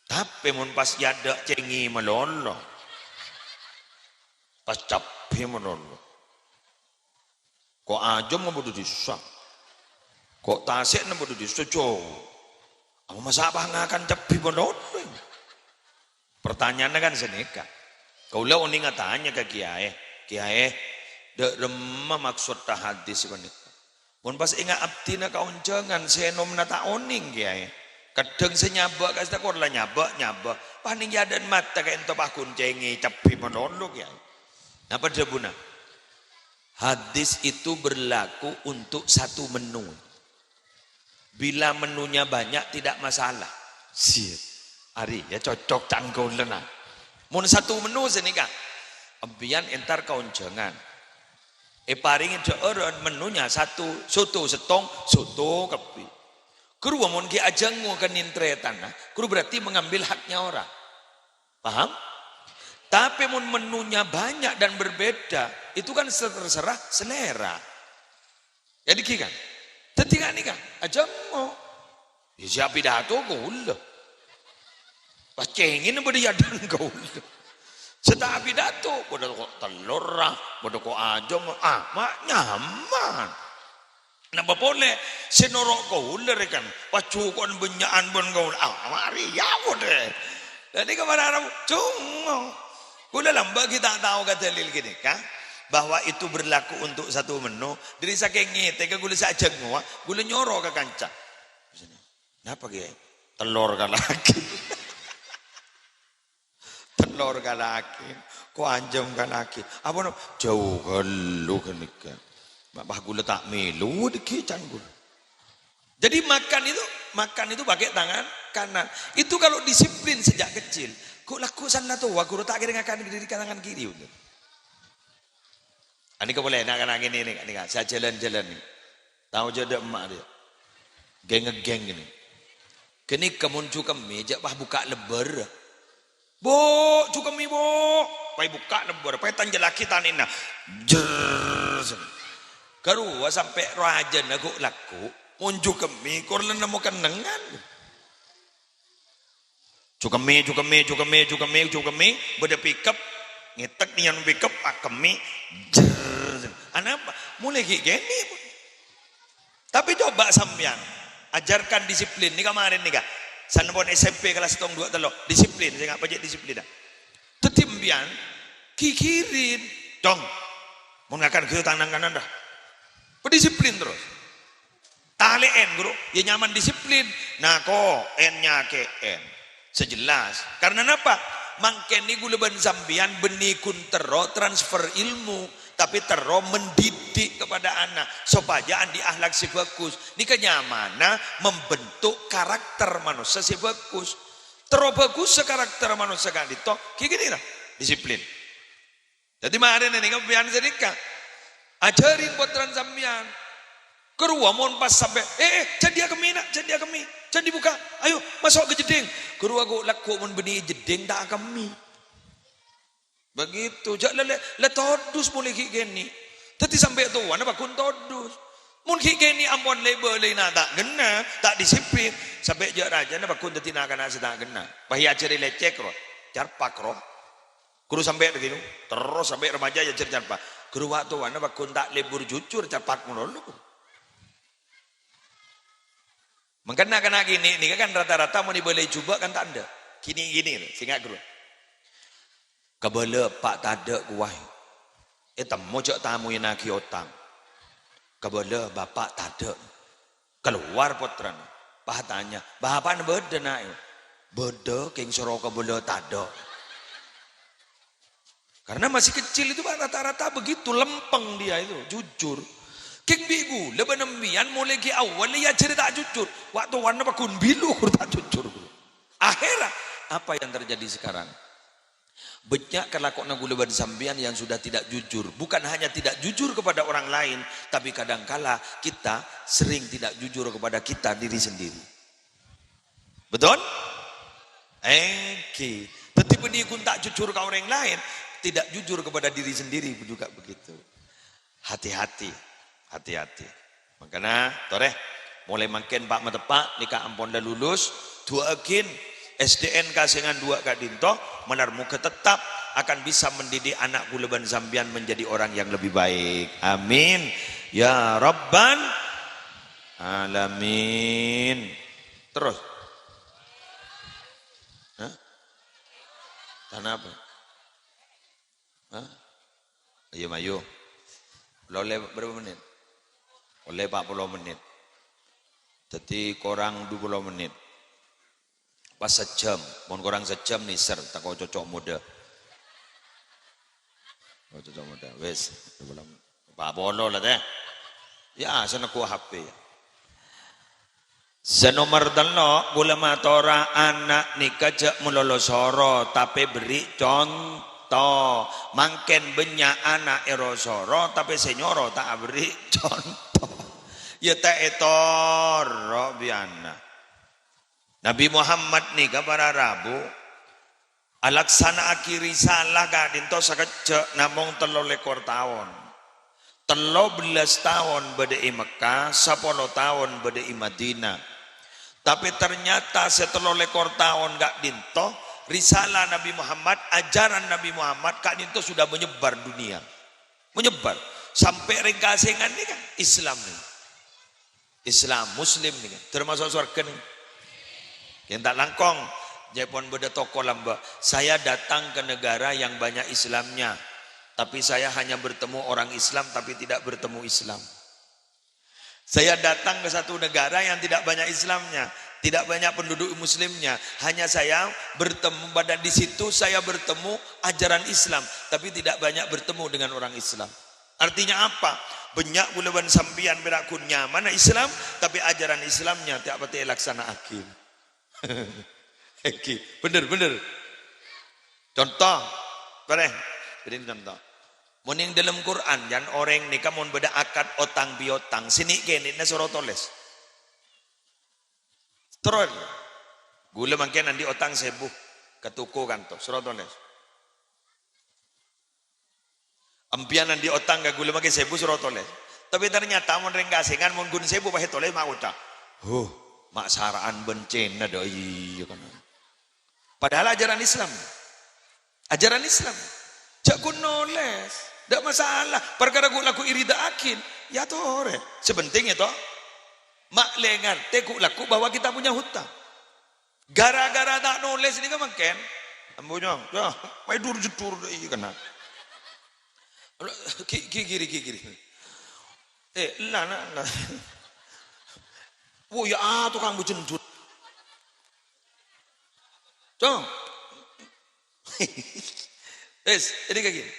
Tapè mon pas è adâ' cèngè malolo. Pas cabbhi malolo. Ko' ajâm bâdâ è dissa. Ko' tasè'na bâdâ è dissa, Jo. Apa masa' pas ngakan cabbhi malolo? Pertanyaanna kan sanèka. Kaulâ onèng atanya ka kèyaè, "Kèyaè, dâ' remma maksodda hadis panèka?" Mon pas enga' abdhina kaonjhângan, sè ènomma ta' onèng, Kèyaè. Kadhâng sè nyabâ' ka'dinto kor la nyabâ', nyabâ'. Pas nèng è adâ'na mata ka'dinto paghun cèngè cabbhi malolo, Kèyaè. Napa dhâbuna? Hadis itu berlaku untuk satu menu. Bila menunya banyak, tidak masalah. Siap. Arèya cocok can kaulâ, nah. Mon satu menu sanèka, empèyan entar kaonjhângan. Èparèngè dhâ'ârân menunya satu, soto sèttong, soto kabbhi. Ghâruwa mon ghi' ajhângo ka nèng tarètanna, ghâruwa berarti mengambil haknya orang. Paham? Tapè mon menunya banyak dan berbeda, itu kan terserah selera. Kan ghi kan? Dhâddhi ka'nèka, ajhângo. Iyâ, sè apidato kaulâ. Pas cèngèna bâdâ è adâ'na kaulâ. Sè ta' apidato, bâdâ ko' tellorra, bâdâ ko' ajâm, ah, ma' nyaman. Napa polè sè noro' kaulâ rè kan, pas juko'an bânnya'an bân kaulâ. Ah, marè ya, bâdâ. Dhâddhi ka para rabu, cungo. Kaulâ lambâ' ghi' ta' tao ka dalil ghânèka, bahwa itu berlaku untuk satu menu. Dhâddhi sakèng ngètèka kaulâ sè ajhângowa, kaulâ nyoro ka kanca. "Napa, Kèyaè?" "Tellor kalaghi." Tellor kalaghi, ko' ajâm kalaghi. Apa no? Jhâu ghâllu ghânèka. Ma' pas kaulâ ta' mèlo dhâggi' can kaulâ. Jadi makan itu, makan itu pakai tangan kanan. Itu kalau disiplin sejak kecil, ghu-, lagghu' salla towa, ghuru ta' kèra ngakan dâri tangan kiri, bener. Anèka polè, na'-kana' ngènè, nè, nèka, sè ajhâlân-jhâlân, nè. Tao jhâ' dâ' emma' rèya. Geng-ngegeng, nè. Ghânèka mon jhukemmè, jhâ' pas bukka' lebbâr. "Bu', jhukemmè, Bu'." Pas èbukka' lebbâr, pas ètanjhâllaghi tanèna. Jrrrr. Ghâruwa sampè' rajâna ghu-, lagghu', mon jhukemmè, kor la nemmo kennengngan. Jhukemmè, jhukemmè, jhukemmè, jhukemmè, jhukemmè, bâdâ pickup, ngètèk nèyan pickup, akemmè, jrrrr. Anapa? Molaè ghi' kènè', Bu'. Tapè coba sampèyan, ajarkan disiplin. Nèka marèn nèka. Sampèyan S M P kelas sèttong, duwâ', tello'. Disiplin, sè ngapa jhâ' disiplin, ah. Dhâddhi empèyan, ghighhirin. Cong, mon ngakan ghi' tanang kanan, dâ. Padisiplin terros. Talè'èn, ghuru. Iyâ nyaman disiplin. Nako, èn nyakè'èn. Sè jelas. Karena napa? Mangkèn nèko ghulâ bân sampèyan bânnè ghun terro transfer ilmu, tapè terro mendidik kepada anak sopajâ andi' akhlak sè bhâghus. Nèka nyamana membentuk karakter manossa sè bhâghus. Terro bhâghussa karakter manossa ka'dinto, ghi kènè' ra, disiplin. Dhâddhi marèna nèka bi'an sanèka. Ajhâri pottrana sampèyan. Karowa mon pas sampè', "Eh, eh, jhâ' dhi' akemmè, na', jhâ' dhi' akemmè. Jhâ' dhi' bukka'. Ayo, maso' ka jeddhing." Karowa ghu'-, lagghu' mon bânnè è jeddhing ta' akemmè. Begitu, jhâ' la, la, la todus polè ghi' kènè'. Dhâddhi sampè' towana pagghun todus. Mon ghi' kènè' ampon lè-bâlèna ta' ghenna, ta' disiplin, sampè' jhâ' rajâna pagghun dhâddhi na'-kana' sè ta' ghenna. Pas èajhâri lècèk, ro. Carpak, ro. Ghuru sampè' dhâddhi, no, terros sampè' remaja èajhâr carpak. Ghuru wa' towana pagghun ta' lebur jujur, carpak malolo. Mangkana na'-kana' kènè' nèka kan rata-rata mon èbâlâi jhubâ' kan ta' endâ'. Gini-gini, sènga' ghuru. Kabâlâ, Pa', tadâ' kowa. Ètemmo jhâ' tamoyannaghi otang. Kabâlâ, Bapa', tadâ'. Kalowar pottrana, pas atanya, "Bapa'na bâdâ, na'?" "Bâdâ, kèng soro kabâlâ tadâ'." Karena masih kecil itu, Pak, rata-rata begitu, lempeng dia itu, jujur. Kèng bi' ghulâ bân sampèyan molaè ghi' awwal èajhâri ta' jujur. Wa' towana pagghun bilâ ghuru ta' jujur. Akhirnya, apa yang terjadi sekarang? Bânnya' kalakowanna ghulâ bân sampèyan yang sudah tidak jujur. Bukan hanya tidak jujur kepada orang lain, tapi kadangkala kita sering tidak jujur kepada kita diri sendiri. Betul? Èngghi. Dhâddhi bânnè ghun ta' jujur ka orèng laèn, tidak jujur kepada diri sendiri juga begitu. Hati-hati, hati-hati. Mangkana, torè, molaè mangkèn Pa' mateppa' nèka ampon la lulus, du'aaghin S D N kasèngan duwâ' ka'dinto, malar moghâ tetap akan bisa mendidik anak ghulâ bân sampèyan menjadi orang yang lebih baik. Amin. Ya Rabbal Alamin. Terros. Hah? Kenapa? Hah? Ayo, mayu. Ollè bârâmpa mennit? Ollè empat puluh mennit. Dhâddhi korang dua puluh mennit. Pas sajhâm. Mon korang sajhâm, nèser. Tako' cocok modâ. Oh, cocok modâ. Wis. Dua puluh mennit. Empat puluh la, tè. Ya, sè neggu' H P. Sè nomer tello', ghulâ matora ana' nèka jhâ' malolo soro, tapè berri' conto. Mangkèn bânnya' ana' èro soro, tapè sè nyoro ta' aberri' conto. Ya ta' ètoro' bi' ana'. Nabi Muhammad nèka para rabu, alaksana'aghi risalah ka'dinto sakejjhâ' namong tello lèkor taon. Tello bellâs taon bâdâ è Mekkah, sapolo taon bâdâ è Madinah. Tapè ternyata sè tello lèkor taon ka'dinto, risalah Nabi Muhammad, ajaran Nabi Muhammad ka'dinto sudah menyebar dunia. Menyebar. Sampè' rèng kasèngan nèka Islam nèka. Islam, Muslim nèka, termasuk sowarghâ nèka. Kèng ta' langkong, jhâ' pon bâdâ toko lambâ'. Saya datang ke negara yang banyak Islamnya, tapi saya hanya bertemu orang Islam, tapi tidak bertemu Islam. Saya datang ke satu negara yang tidak banyak Islamnya, tidak banyak penduduk Muslimnya. Hanya saya bertemu, pada di situ saya bertemu ajaran Islam, tapi tidak banyak bertemu dengan orang Islam. Artinya apa? Bânnya' ghulâ bân sampèyan pèra' ghun nyamana Islam, tapè ajaran Islamnya ta' patè èlaksana'aghi. Èngghi, bhender, bhender. Conto, torè, bâdâ conto. Mon neng dâlem Qur'an, jhân orèng nèka mon bâdâ akad otang piotang, sè nè'-kènè'na soro tolès. Terros, ghulâ mangkèn andi' otang sèbu ka toko kanto, soro tolès. Empèyan andi' otang ka ghulâ mangkèn sèbu soro tolès. Tapè ternyata mon rèng kasèngan mon ghun sèbu pas ètolès ma' oca', "Huh, ma' sara'an bân cèna dâ' iyâ kana." Padahal ajaran Islam. Ajaran Islam. Jhâ' ghun nolès. Dâ' masalah. Parkara ghu'-, lagghu' èrida'aghin. Ya torè. Sè penting ya to. Ma' lè ngartè ghu'-, lagghu' bahwa kita punya hutang. Gara-gara ta' nolès nèka mangkèn. Ambu nyong. Ya, maè dur-jeddur dâ' iyâ kana. Ki-, ki-, kiri, ki-, kiri. Eh, la, na, na. Wo, ya, ah, tokang bujendut. Cong. Wis, jadi kayak gini.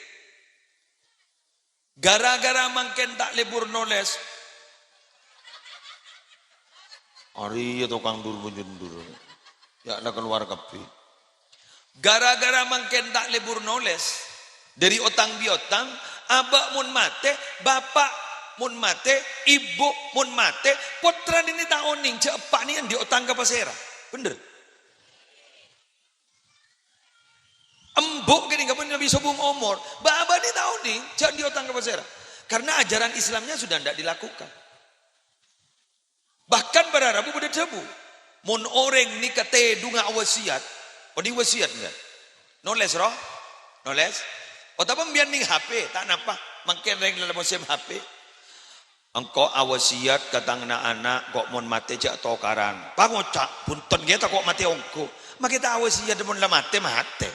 Gara-gara mangkèn ta' lebur nolès. Arèya tokang dur-penjundur. Ya, la keluar kabbhi. Gara-gara mangkèn ta' lebur nolès, dhâri otang-piotang, abâ' mon matè, bapa' mon matè, ibu mon matè, pottra nèka ta' onèng jâ' eppa' nèka andi' otang ka pasèra. Bhender? Embu' kènè' kapan lebbi sobung omor, bapa' nèka ta' onèng jâ' andi' otang ka pasèra. Karena ajaran Islamnya sudah ndak dilakukan. Bahkan para rabu padâ dhâbu, "Mon orèng nèka tèdungnga awasiyat," onèng wasiyat enggak? Nolès, roh? Nolès? Otabâ sampèyan nèng H P, ta' napa? Mangkèn rèng la mosèm H P. "Engko' awasiyat ka tang na'-ana', engko' mon matè jâ' tokaran." Pangoca', "Bhunten, ghi, tako' matè ongghu." Makè ta' awasiyat mon la matè, matè.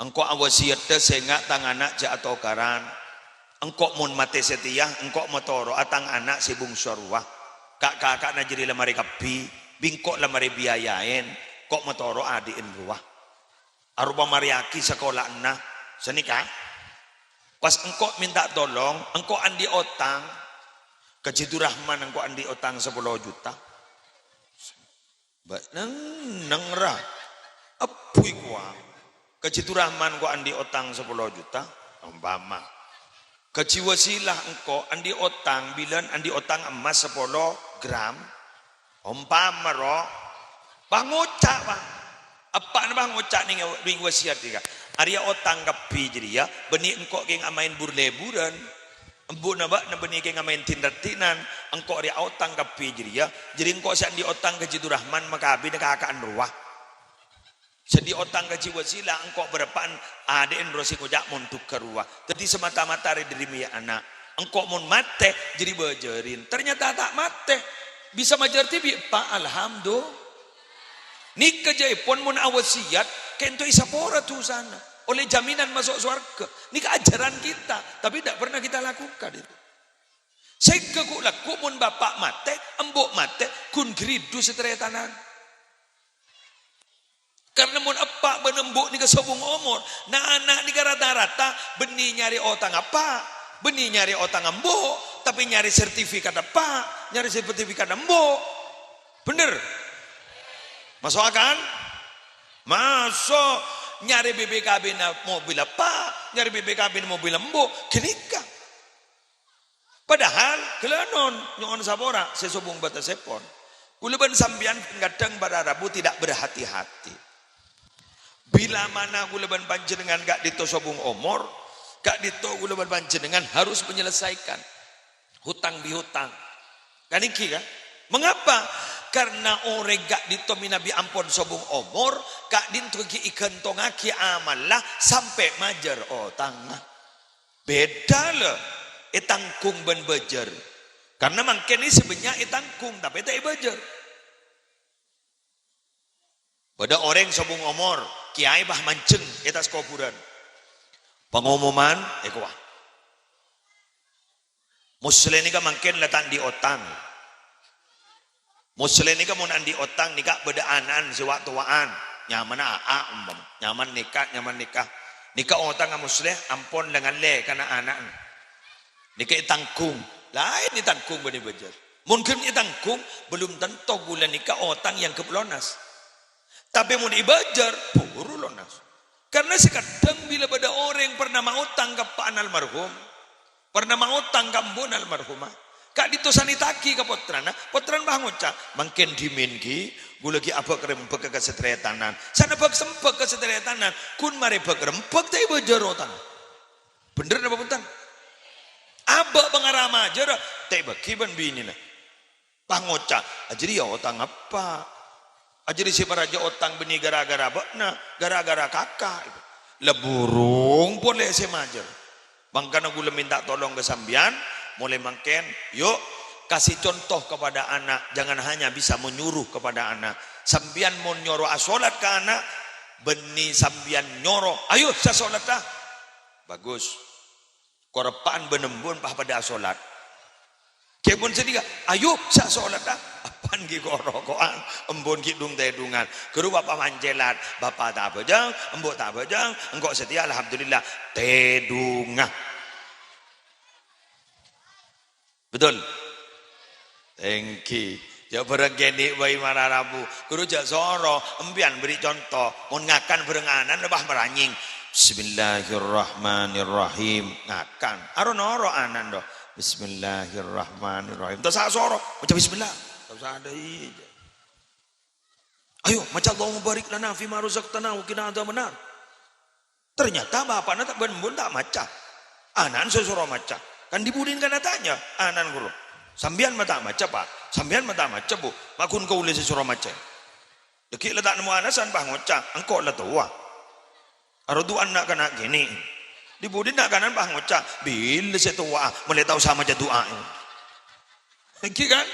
"Engko' awasiyatta sènga' tang ana' jâ' atokaran. Engko' mon matè satèya, engko' matoro'a tang ana' sè bungso rowa. Ka'-kaka'na jârèya la marè kabbhi, bi' engko' la marè biayaèn, engko' matoro'a adhi'en rowa. Aropa marèyaghi sakola'anna." Sanèka. Pas engko' mènta tolong, engko' andi' otang. Ka Jidurrahman engko' andi' otang sapolo juta. Bâ-, neng-, neng ra. Ebbhu kowa. Ka Jidurrahman ko' andi' otang sapolo juta, ompama. Ka Ji Wasilah engko' andi' otang, bilân andi' otang emmas sapolo gram, ompama, ro. Pas ngoca', Pak. Eppa'na pas ngoca' nèng, nèng wasiyat nèka. "Arèya otang kabbhi jârèya, bânnè engko' kèng amaèn bur-lèburân." Embu'na bâ'na bânnè kèng amaèn din-raddhinan, engko' rè aotang kabbhi jârèya, jârèya engko' sè andi' otang ka Ji Durrahman makabina kaka'an rowa. Sè andi' otang ka Ji Wasila, engko' bârâmpa'an adhi'en rowa sè ngoca' mondhuk ka rowa. Dhâddhi samata-mata rè dhâri mèyè ana'. Engko' mon matè, jârèya bâjârin. Ternyata ta' matè. Bisa majâr dhibi', Pa', alhamdulillah. Nèka jâèpon mon awasiyat, kento èsapora dusana. Ollè jaminan maso' sowarghâ. Nèka ajaran kita, tapi ndak pernah kita lakukan itu. Sèngghâ ghu'-lagghu' mon bapa' matè, embu' matè, ghun ghâridhu satarètanan. Karna mon eppa' bân embu' nèka sobung omor, na'-ana' nèka rata-rata bânnè nyarè otang eppa', bânnè nyarè otang embu', tapè nyarè sertifikat eppa', nyarè sertifikat embu'. Bhender? Maso' akal? Maso' nyarè B P K B-na mobil eppa', nyarè B P K B-na mobil embu', ghânèka. Padahal, ghellâ' non, nyo'on sapora, sè sobung bâtessèpon. Kaulâ bân sampèyan kadhâng para rabu tidak berhati-hati. Bilamana kaulâ bân panjhennengngan ka'dinto sobung omor, ka'dinto kaulâ bân panjhennengngan harus menyelesaikan hutang piutang. Kan ènggi, kan? Mengapa? Karna orèng ka'dinto mènabi ampon sobung omor, ka'dinto ghi' èghântongaghi amalla sampè' majâr otangnga. Bhidhâ, lho, ètangghung bân bâjâr. Karna mangkèn sè bânnya' ètangghung, tapè ta' èbâjâr. Bâdâ orèng sobung omor, kèyaè pas manjheng è attas kobhurân. Pangomoman, èkowa. Moslè nèka mangkèn la ta' andi' otang. Moslè nèka mon andi' otang nèka bâdâ ana'na sè wa'-towa'an. Nyamana Aa, umpama. Nyaman nèka, nyaman nèka. Nèka otangnga Moslè ampon la ngallè ka na'-ana'na. Nèka ètangghung. Laèn ètangghung bân èbâjâr. Mon ghun ètangghung, belum tentu ghulâ nèka otang èangghep lonas. Tapè mon èbâjâr, buru lonas. Karna sè kadhâng bilâ bâdâ orèng pernah maotang ka eppa'na almarhum, pernah maotang ka embu'na almarhumah, ka'dinto sanètaghi ka pottrana, pottrana pas ngoca', "Mangkèn dhimèn ghi, ghulâ ghi' abâk-rembâk ka satarètanan." Sanèbâk-sembâk ka satarètanan, ghun marè bâk-rembâk ta' èbâjâr otang. Bhender napa bhunten? Abâk pangara majârâ, ta' èbâghi bân binèna. Pas ngoca', "Ajârèya otang eppa'? Ajârèya sè parajâ otang bânnè ghârâ-ghârâ bâ'na, ghârâ-ghârâ kaka'." La burung polè sè majâr. Mangkana ghulâ mènta tolong ka sampèyan, molaè mangkèn, yu', kasih contoh kepada anak, jangan hanya bisa menyuruh kepada anak. Sampèyan mon nyoro asolat ka ana', bânnè sampèyan nyoro, "Ayo, sè asolat, ah." Bagus. Ko' eppa'na bân embu'na pas padâ asolat. Kèya mon sanèka, "Ayo, sè asolat, ah." Eppa' Èngghi ko'-roko'an, embu'en ghi' dhung-tèdhungan. Ghuru bapa' mancelat, bapa' ta' abhâjâng, embu' ta' abhâjâng, engko' satèya alhamdulillah tèdhunga. Betul? Èngghi. Jhâ' bhârâng kènè' bhâi mara rabu. Ghuru jhâ' soro, empèyan bherri' conto. Mon ngakan bhâreng ana'na, bâh maranyèng. "Bismillahirrahmanirrahim." Ngakan. Aro noro' ana'na, do. "Bismillahirrahmanirrahim." Ta' osa soro, maca bismillah. Ta' osa adâ', iyâ. "Ayo, maca Allahumma barik lana fima razaqtana wa qina adzabannar." Ternyata bapa'na ta' bân embu'en ta' maca. Ana'na sè soro maca. Kan di-budina kan atanya, ana'na ghuru. "Sampèyan ma' ta' maca, Pa'? Sampèyan ma' ta' maca, Bu? Ma' ghun kaulâ sè soro maca?" Dhâggi' la ta' nemmo alasan, pas ngoca', "Engko' la towa." Aro du'ana na'-kana' kènè'. Di-budina na'-kana' pas ngoca', "Bilâ sè towa'a, mèlè ta' osa maca du'a." Èngghi kan?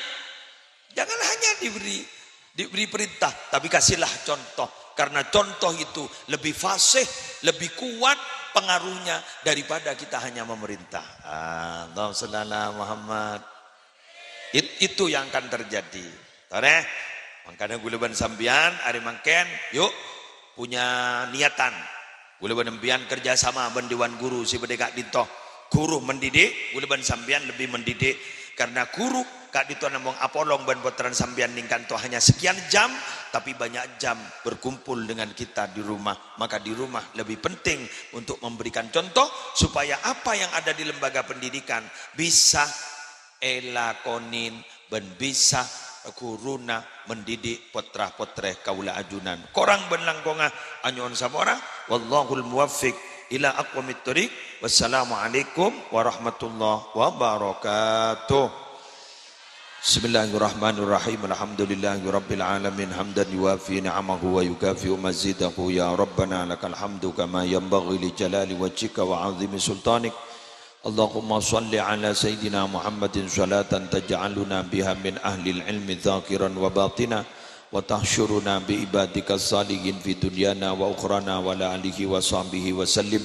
Jangan hanya diberi, diberi perintah, tapi kasihlah contoh. Karena contoh itu lebih fasih, lebih kuat pengaruhnya daripada kita hanya memerintah. Ah, Allahumma shalli ala Muhammad. It-, itu yang akan terjadi. Torè, mangkana ghulâ bân sampèyan arè mangkèn, yuk, punya niatan. Ghulâ bân sampèyan kerja sama bân dewan guru sè bâdâ è ka'dinto. Guru mendidik, ghulâ bân sampèyan lebbi mendidik. Karena guru ka'dinto namong apolong bân pottrana sampèyan nèng kanto hanya sekian jam, tapi banyak jam berkumpul dengan kita di rumah. Maka di rumah lebih penting untuk memberikan contoh supaya apa yang ada di lembaga pendidikan bisa èlakonè bân bisa ghuruna mendidik pottra-pottrè kaulâ ajunan. Korang bân langkongnga anyo'on sapora. Wallahul muwaffiq ila aqwamit thoriq. Wassalamualaikum warahmatullahi wabarakatuh. Bismillahirrahmanirrahim. Alhamdulillahirabbil alamin. Hamdan yuwafi ni'amahu wa yukafi'u mazidahu. Ya Rabbana lakal hamdu kama yanbaghi li jalali wajhika wa 'azimi sultanik. Allahumma shalli ala Sayyidina Muhammadin shalatan taj'aluna biha min ahlil ilmi zahiran wa batina, wa tahsyuruna bi ibadika shalihin fi dunyana wa ukhrana wa ala alihi wa sahbihi wa sallim.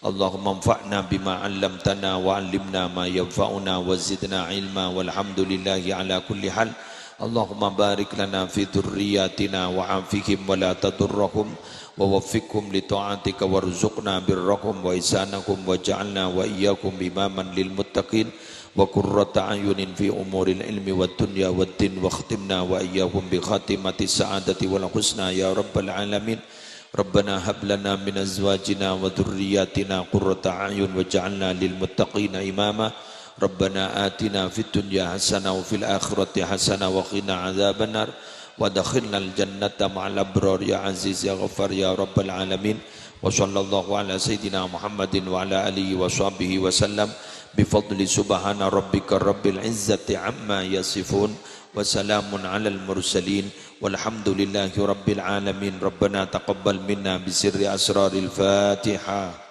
Allahumma anfa'na bima 'allamtana wa 'allimna ma yanfa'una wa zidna ilma walhamdulillahi ala kulli hal. Allahumma barik lana fi dzurriyyatina wa 'afihim wa la tadurrahum. ووفقهم لطاعتك وارزقنا برهم وإحسانهم واجعلنا وإياهم إماما للمتقين وقرة أعين في أمور العلم والدنيا والدين واختمنا وإياهم بخاتمة السعادة والحسنى يا رب العالمين. ربنا هب لنا من أزواجنا وذرياتنا قرة أعين واجعلنا للمتقين إماما. ربنا آتنا في الدنيا حسنة وفي الآخرة حسنة وقنا عذاب النار. وأدخلنا الجنة مع الأبرار يا عزيز يا غفار يا رب العالمين. وصلى الله على سيدنا محمد وعلى آله وصحبه وسلم بفضل سبحان ربك رب العزة عما يصفون وسلام على المرسلين والحمد لله رب العالمين. ربنا تقبل منا بسر أسرار الفاتحة.